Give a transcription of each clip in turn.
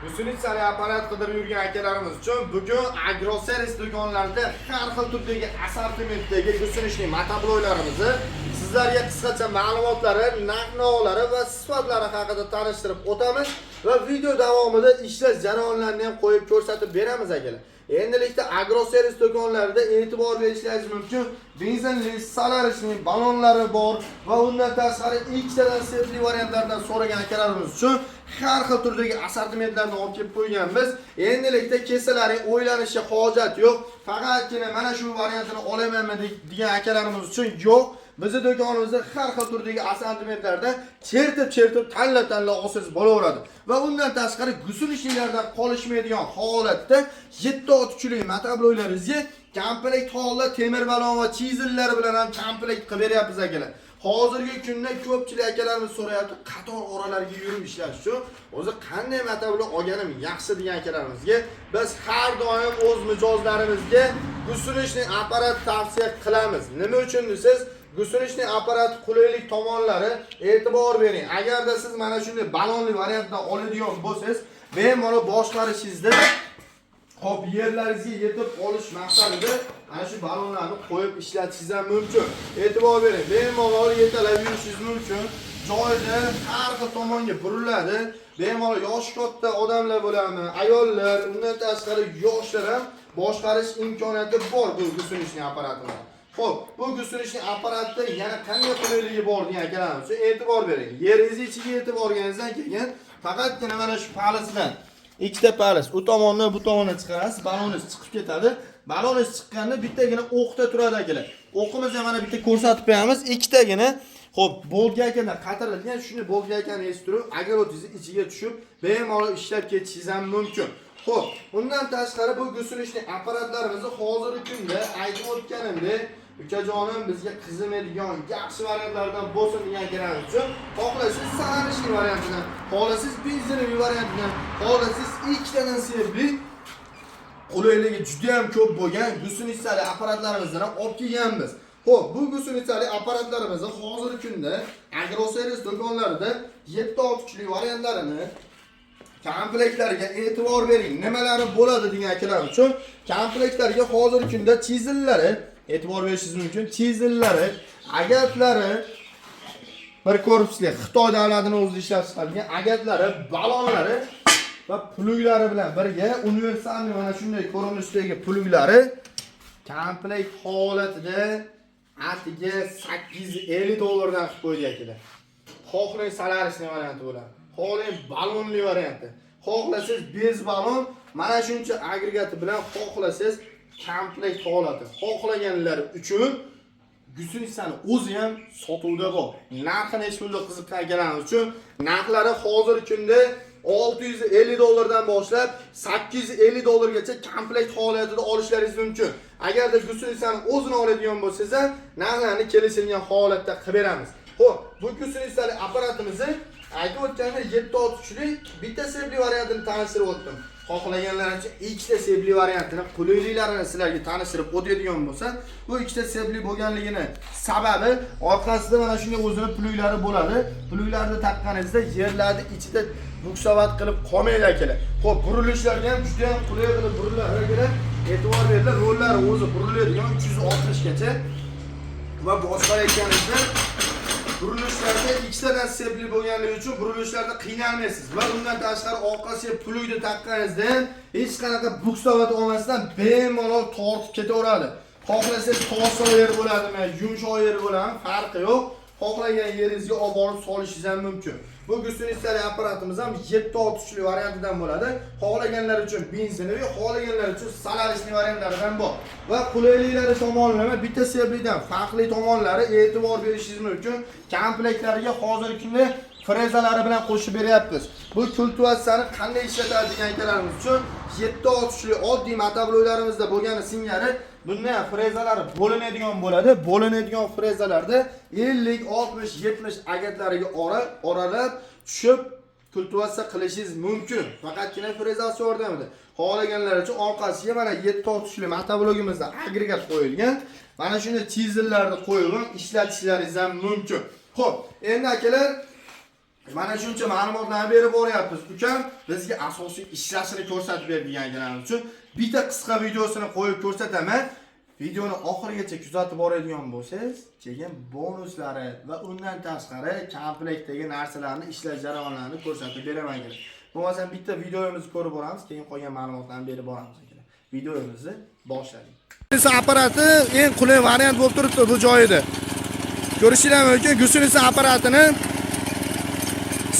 Гусеницали apparat qidirib yurgan akalarimiz uchun bugun Agroservis do'konlarida har xil turdagi assortimentdagi гусеничный motobloklarimizni sizlarga qisqacha ma'lumotlari, narx-navolari va sifatlari haqida tanishtirib o'tamiz va video davomida ishlash jarayonlarini ham qo'yib ko'rsatib beramiz, akalar. Endilikda Agroservis do'konlarida e'tibor berishingiz mumkin. Benzinli, солярочный ballonlari bor va undan tashqari ikkitadan сцеп li variantlardan so'ragan akalarimiz uchun har xil turdagi assortimentlarni olib kelib qo'yganmiz. Endilikda kelsalaring, o'ylanishga hojat yo'q. Faqatgina mana shu variantini olamanmi degan akalarimiz uchun yo'q. Bizni do'konimizda har xil turdagi assortimentlarda chertib-chertib, tanlab-tanlab olsangiz bo'laveradi. Va undan tashqari гусеничный lardan qolishmaydigan holatda 7 kuchli motobloklaringizga komplekt holda temir balon va chizillari bilan ham komplekt qilib beryapmiz, akalar. Hozirgi kunda ko'pchilik akalarimiz so'rayapti, qator oralarga yurib ishlash uchun o'zi qanday motoblok olganim yaxshi degan akalarimizga biz har doim o'z mijozlarimizga гусеничный apparat tavsiya qilamiz. Nima uchun desangiz, гусеничный apparat qulaylik tomonlari, e'tibor bering. Agarda siz mana shunday balonli variantdan oladigan bo'lsangiz, bemalol boshqarishingizda, hop, yerlaringizga yetib olish maqsadida ana shu balonlarni qo'yib ishlatishingiz ham mumkin. E'tibor bering, bemalol yetalab yurishingiz mumkin. Joyida har xil tomonga buriladi. Bemalol yoshi katta odamlar bo'ladimi, ayollar, undan tashqari yoshlar ham boshqarish imkoniyati bor bu гусеничный apparatini. Xo'p, bu гусеничный apparatda yana qanday qulayligi bor degan akalarimiz uchun e'tibor bering. Yeringizni ichiga yetib olganingizdan keyin faqatgina mana shu palisidan, ikkita palis u tomondan, bu tomondan chiqarasiz, baloningiz chiqib ketadi. Baloningiz chiqqanda bittagina o'qda turadi, akalar. O'qimizni ham mana bitta ko'rsatib qo'yamiz. Ikkitagina, xo'p, болгарка dan qatirilgan, shuni болгарка ni esib turib, огород ingizni ichiga tushib, bemalol ishlab ketishingiz ham mumkin. Xo'p, undan tashqari bu гусеничный apparatlarimizni hozirgi kunda aytib o'tganimdek, ukajonim, bizga qizimaydigan yaxshi variantlardan bo'lsin degan akalarimiz uchun xohlasangiz солярочный variantidan, xohlasangiz benzinli variantidan, xohlasangiz ikkitadan сцеп li, qulayligi juda ham ko'p bo'lgan гусеница li apparatlarimizdan ham olib kelganmiz. Xo'p, bu гусеница li apparatlarimizni hozirgi kunda Agroservis do'konlarida 7-6 kuchli variantlarini komplektlariga e'tibor bering. Nimalari bo'ladi degan akalar uchun komplektlariga hozirgi kunda chizillari, e'tibor berishingiz mumkin, chizillari, agatlari, bir korpusli Xitoy davlatini o'zida ishlab chiqarilgan agatlari, balonlari va плуг lari bilan birga универсальный mana shunday ko'rinishdagi плуг lari komplekt holatida atiga 850 dollardan qilib qo'ydik, akalar. Xohlang, солярочный varianti bo'ladi. Xohlang, balonli varianti. Xohlasangiz, без balon, mana shuncha agregati bilan, xohlasangiz, komplekt holati. Xohlaganlar uchun гусеница ni o'zi ham sotuvda bor. Narxi nechi pulda qiziqqan akalarimiz uchun narxlari hozirgi kunda 650 dollardan boshlab 850 dollargacha komplekt holatida olishlaringiz mumkin. Agarda гусеница ni o'zini oladigan bo'lsangiz ham, narxlarni kelishilgan holatda qilib beramiz. Xo'p, bu гусеница li apparatimizni aytib o'tganimdek 7-6 kuchli bitta сцеп li variantini tanishtirib o'tdim. Xohlaganlar uchun ikkita сцеп li variantini, qulayliklarini sizlarga tanishtirib o'tadigan bo'lsa, bu ikkita сцеп li bo'lganligini sababi orqasida mana shunday o'zini плуг lari bo'ladi. Плуг larni taqqaningizda yerlarni ichida буксовать qilib qolmaydi, akalar. Xo'p, burilishlarga ham juda ham qulay qilib buriladi, akalar. E'tibor beringlar, rollari o'zi buriladigan 360 gacha va boshqarayotganingizda burilishlarda ikkitadan сцеп li bo'lganligi uchun burilishlarda qiynalmaysiz va undan tashqari orqasiga плуг ni taqqaningizda ham hech qanaqa буксовать olmasdan bemalol tortib ketaveradi. Xohlasangiz toshliq yer bo'ladimi, yumshoq yer bo'ladimi, farqi yo'q. Xohlagan yeringizga olib borib solishingiz ham mumkin. Bu гусеница li apparatimiz ham 7-6 kuchli variantidan bo'ladi. Xohlaganlar uchun benzinli, xohlaganlar uchun солярочный variantlaridan bor. Va qulayliklari tomonlama bitta сцеп lidan farqli tomonlari, e'tibor berishingiz mumkin. Komplektlariga hozirgi kunda frezalari bilan qo'shib beryapmiz. Bu kultivatsiyani qanday ishlatadi degan akalarimiz uchun 7-6 kuchli oddiy motobloklarimizda bo'lgani singari bunda ham frezalari bo'linadigan bo'ladi. Bo'linadigan frezalarda 50, 60, 70 agatlariga oralab tushib kultivatsiya qilishingiz mumkin. Faqatgina frezasi yordamida. Xohlaganlar uchun orqasiga mana 7-6 kuchli motoblokimizda agregat qo'yilgan. Mana shunday chizillarni qo'yib ham ishlatishlaringiz ham mumkin. Xo'p, endi akalar. Mana shuncha ma'lumotlarni berib boryapmiz. Ukam bizga asosiy ishlashini ko'rsatib berdi deganimiz uchun bitta qisqa videosini qo'yib ko'rsataman. Videoni oxirigacha kuzatib boradigan bo'lsangiz, keyin bonuslari va undan tashqari komplektdagi narsalarni ishlash jarayonlarini ko'rsatib beraman akalar. Bo'lmasam bitta videomizni ko'rib boramiz, keyin qolgan ma'lumotlarni berib boramiz akalar. Videomizni boshladik. Apparati eng qulay variant bo'lib turibdi bu joyida. Ko'rishinglar mumkin, гусеница apparatini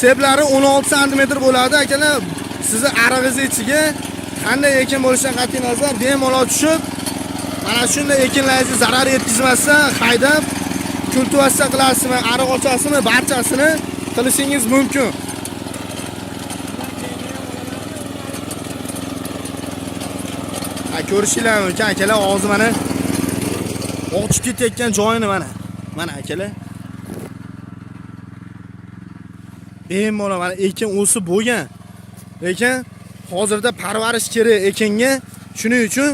seplari 16 sm bo'ladi akalar. Sizni arig'ingiz ichiga qanday ekin bo'lishidan qat'iy nazar bemalol tushib, mana shunday ekinlaringizga zarar yetkazmasdan haydab, kultivatsiya qilasizmi, ariq ochasizmi, barchasini qilishingiz mumkin. Ha, ko'rishinglar mumkin akalar, hozir mana ochib ketayotgan joyini mana. Mana akalar. Bemalol mana ekin o'sib bo'lgan. Lekin hozirda parvarish kerak ekinga. Shuning uchun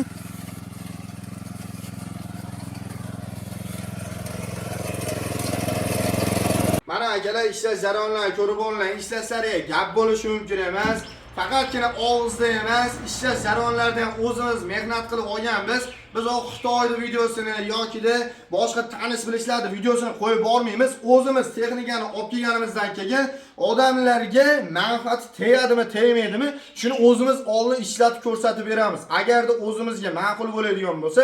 mana akalar ishlash jarayonlarini ko'rib olinglar. Ishlashlariga gap bo'lishi mumkin emas. Faqatgina og'izda emas, ishlash jarayonlarida ham o'zimiz mehnat qilib olganmiz. Biz o Xitoyning videosini yokida boshqa tanish bilishlarning videosini qo'yib bormaymiz. O'zimiz texnikani olib kelganimizdan keyin odamlarga manfaati tegadimi, tegmaydimi, shuni o'zimiz oldin ishlatib ko'rsatib beramiz. Agarda o'zimizga ma'qul bo'ladigan bo'lsa,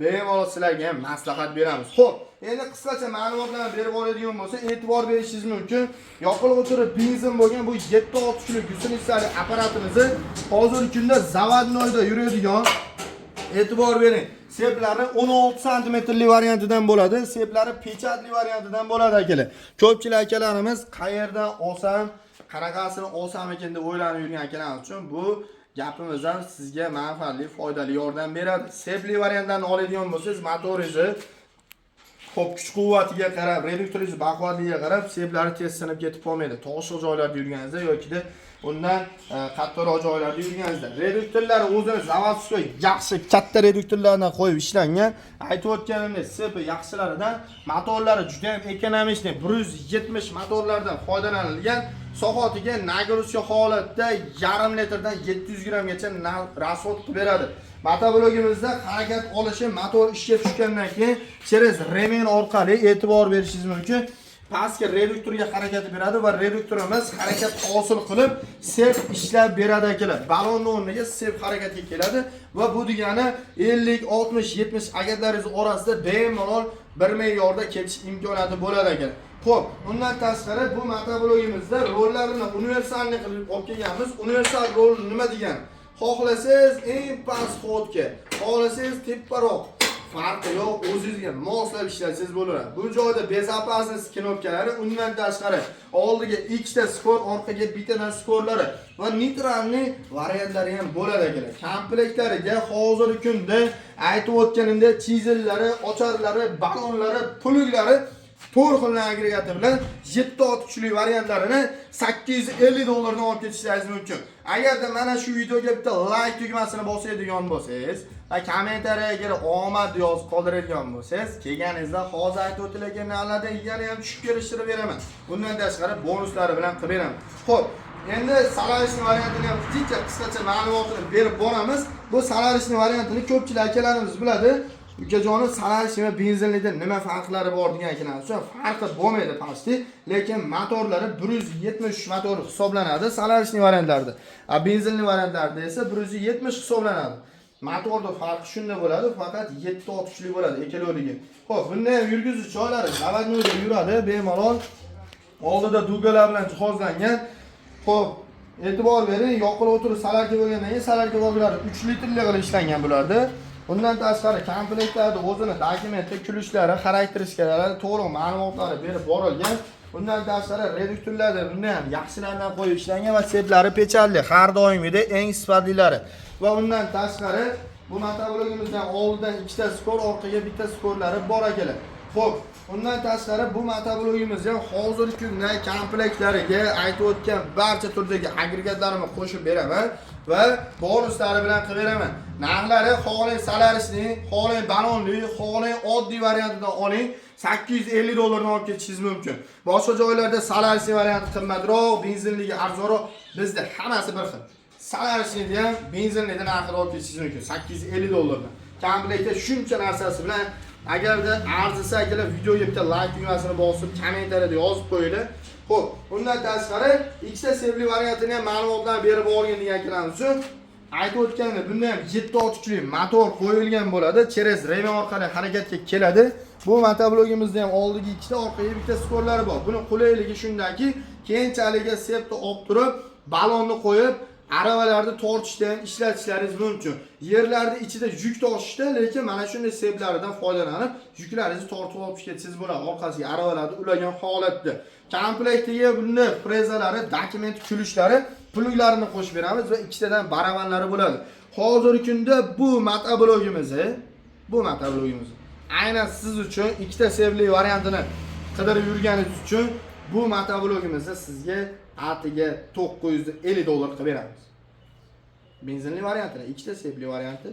bemalol sizlarga ham maslahat beramiz. Xo'p, endi qisqacha ma'lumotlarni berib oladigan bo'lsa, e'tibor berishingiz mumkin. Yoqilg'i turi benzin bo'lgan bu 7-6 kuchli гусеница li apparatimizni hozirgi kunda заводной da yuradigan, e'tibor bering. Seplari 16 santimetrli variantidan bo'ladi, seplari pechatli variantidan bo'ladi akalar. Ko'pchilik akalarimiz qayerdan olsam, qanaqasini olsam ekan deb o'ylanib yurgan akalarimiz uchun bu gapimizdan sizga manfaatli, foydali yordam beradi. Sepli variantlarni oladigan bo'lsangiz, motoringizni xo'p kuch quvvatiga qarab, reduktoringiz baquvvatligiga qarab seplari tez sinib ketib qolmaydi. Toshliq joylarda yurganingizda yokida undan qattiqroq joylarda yurganingizda reduktorlari o'zini заводской yaxshi katta reduktorlardan qo'yib ishlangan. Aytib o'tganimdek, sepi yaxshilaridan, motorlari juda ham ekonomичный 170 motorlardan foydalanilgan. Soatiga нагрузка holatda yarim litrdan 700 grammgacha расход qilib beradi. Motoblogimizda harakat olishi motor ishga tushgandan keyin через remen orqali e'tibor berishingiz mumkin. Pastki reduktorga harakat beradi va reduktorimiz harakat hosil qilib sep ishlab beradi akalar. Balonni o'rniga sep harakatga keladi va bu degani 50, 60, 70 agatlaringiz orasida bemalol bir me'yorda ketish imkoniyati bo'ladi akalar. Xo'p, undan tashqari bu motoblogimizda rollarini universalniy qilib olib kelganmiz. Universal rol nima degani? Xohlasangiz eng past ход ga, xohlasangiz teparoq, farqi yo'q, o'zingizga moslab ishlatsangiz bo'ladi. Bu joyda безопасность knopkalari, undan tashqari oldiga ikkita скор, orqaga bittadan скор lari va нейтральный variantlari ham bo'ladi akalar. Komplektlariga hozirgi kunda aytib o'tganimdek chizellari, ocharlari, balonlari, плуг lari to'rt xil agregati bilan 7 ot kuchli variantlarini 850 dollardan olib ketishingiz mumkin. Agarda mana shu videoga bitta like tugmasini bosadigan bo'lsangiz va kommentariyaga omad yozib qoldiradigan bo'lsangiz, kelganingizda hozir aytib o'tilgan narxlarda yana ham tushib kelishtirib beraman. Bundan tashqari bonuslari bilan qilib beraman. Xo'p, endi солярочный variantini ham bitta qisqacha ma'lumotini berib boramiz. Bu солярочный variantini ko'pchilik akalarimiz biladi. Ukajoni, солярочный va benzinlikda nima farqlari bor degan akalar uchun farqi bo'lmaydi почти, lekin motorlari 173 motor hisoblanadi солярочный variantlarda. A benzinli variantlarda esa 170 hisoblanadi. Motorda farqi shunda bo'ladi, faqat 7 ot kuchli bo'ladi ikkalovligi. Xo'p, bunda ham yurgizish joylari заводной da yuradi, bemalol oldida дуга lar bilan jihozlangan. Xo'p, e'tibor bering, yoqilg'i turi солярка bo'lgandan keyin солярка bozlari 3 litrli qilib ishlangan bularda. Undan tashqari komplektlarda o'zini dokumenti, ключ lari, xarakteristikalari, to'liq ma'lumotlari berib borilgan. Undan tashqari reduktorlarda bunda ham yaxshilardan qo'yib ishlangan va seplari pechalli, har doimgidek eng sifatlilari. Va undan tashqari bu motoblogimizdan oldidan ikkita скор, orqaga bitta скор lari bor akalar. Xo'p, Undan tashqari bu motoblogimiz ham hozirgi kunda komplektlariga aytib o'tgan barcha turdagi agregatlarimni qo'shib beraman va bonuslari bilan qilib beraman. Narxlari xohlang Solarisning, xohlang balonli, xohlang oddiy variantidan oling, 850 dollardan olib ketishingiz mumkin. Boshqa joylarda Solarisning varianti qimmatroq, benzinligi arzonroq, bizda hammasi bir xil. Solarisni ham benzinlikda narxini olib ketishingiz mumkin 850 dollardan. Komplektda shuncha narsasi bilan. Agarda arzisa, akalar, videoga bitta like tugmasini bosib, kommentariyada yozib qo'yinglar. Xo'p, undan tashqari ikkita цеп li variantini ham ma'lumotlar berib olgan degan akalarimiz uchun aytib o'tganimdek, bunda ham 7 ot kuchli motor qo'yilgan bo'ladi, через ремень orqali harakatga keladi. Bu motoblogimizda ham oldiga ikkita, orqaga bitta стопор lari bor. Buni qulayligi shundaki, keyinchalik цеп ni olib turib, balonni qo'yib, aravalarni tortishda ham ishlatishlaringiz mumkin. Yerlarni ichida yuk toshishda, lekin mana shunday цеп laridan foydalanib, yuklaringizni tortib olib ketsangiz bo'ladi, orqasiga aravalarni ulagan holatda. Komplektiga bunda frezalari, dokument ключ lari, плуг larini qo'shib beramiz va ikkitadan barabanlari bo'ladi. Hozirgi kunda bu motoblogimizni aynan siz uchun ikkita цеп li variantini qidirib yurganingiz uchun bu motoblogimizni sizga atiga 950 dollar qilib beramiz. Benzinli variantini, ikkita цеп li varianti,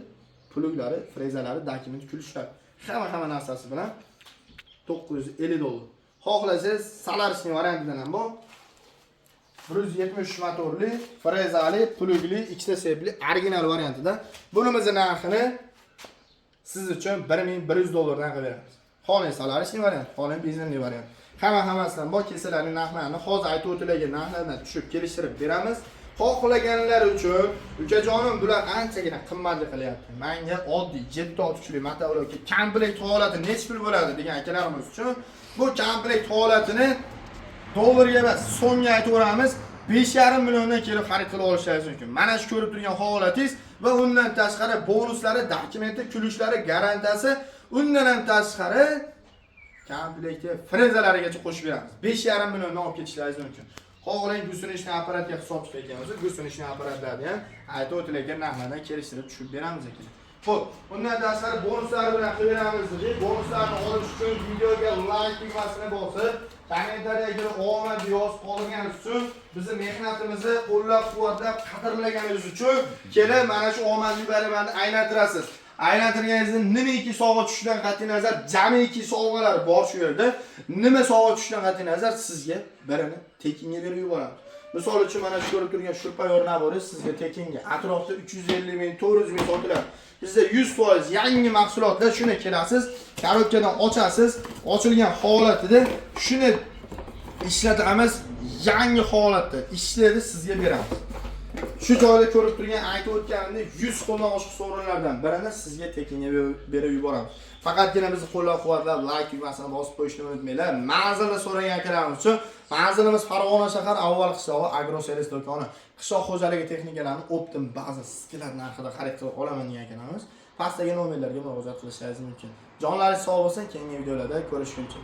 плуг lari, frezalari, dokument ключ lari, hamma narsasi bilan 950 dollar. Xohlasangiz Solarisning variantidan ham bor. 173 motorli, frezali, плуг li, ikkita цеп li original variantida. Bunimizni narxini siz uchun 1100 dollardan qilib beramiz. Xohlang Solarisning variant, xohlang benzinli variant. Hammasidan bor. Kesalarning narxlarini hozir aytib o'tilgan narxlardan tushib kelishtirib beramiz. Xohlaganlar uchun, ukajonim, bular anchagina qimmatli qilyapti. Menga oddiy 7 ot kuchli motoblokka komplekt holati nechi pul bo'ladi degan akalarimiz uchun bu komplekt holatini dollarga emas, so'mga aytaveramiz. 5,5 milliondan kelib xarid qilib olishingiz mumkin. Mana shu ko'rib turgan holatingiz va undan tashqari bonuslari, dokumenti, ключ lari, garantiyasi, undan ham tashqari komplektga frezalarigacha qo'shib beramiz. 5,5 milliondan olib ketishlaringiz mumkin. Xohlang гусеничный apparatga hisob tutayotgan bo'lsa, гусеничный apparatlarni ham aytib o'tilgan narxlardan kelishtirib tushib beramiz ekan. Xo'p, undan tashqari bonuslari bilan qilib beramiz dedik. Bonuslarni olish uchun videoga like tugmasini bosib, kommentariyaga omad yozib qoldirganingiz uchun, bizni mehnatimizni qo'llab-quvvatlab, qadrlaganingiz uchun kelib mana shu omadli baribani aylantirasiz. Aylantirganingizda nimaki sovg'a tushishidan qat'iy nazar, jamiki sovg'alar bor shu yerda. Nima sovg'a tushishidan qat'iy nazar sizga birini tekinga berib yuboramiz. Misol uchun, mana shu ko'rib turgan шуруповёрт набор i sizga tekinga. Atrofda 350 ming, 400 ming sotiladi. Bizda 100% yangi mahsulotlar. Shuni kelasiz, коробка dan ochasiz, ochilgan holatida shuni ishlatamiz, yangi holatda ishlaydi, sizga beramiz. Shu joyda ko'rib turgan, aytib o'tganimdek, 100 xildan oshiq sovrinlardan birini sizga tekinga berib yuboramiz. Faqatgina bizni qo'llab-quvvatlab, like tugmasini bosib qo'yishni unutmanglar. Manzilni so'ragan akalarimiz uchun manzilimiz Farg'ona shahar, Avval qishlog'i, Agro Servis do'koni. Qishloq xo'jaligi texnikalarini оптом baza склад narxida xarid qilib olaman degan akalarimiz pastdagi nomerlarga murojaat qilishingiz mumkin. Jonlaringiz sog' bo'lsin, keyingi videolarda ko'rishguncha.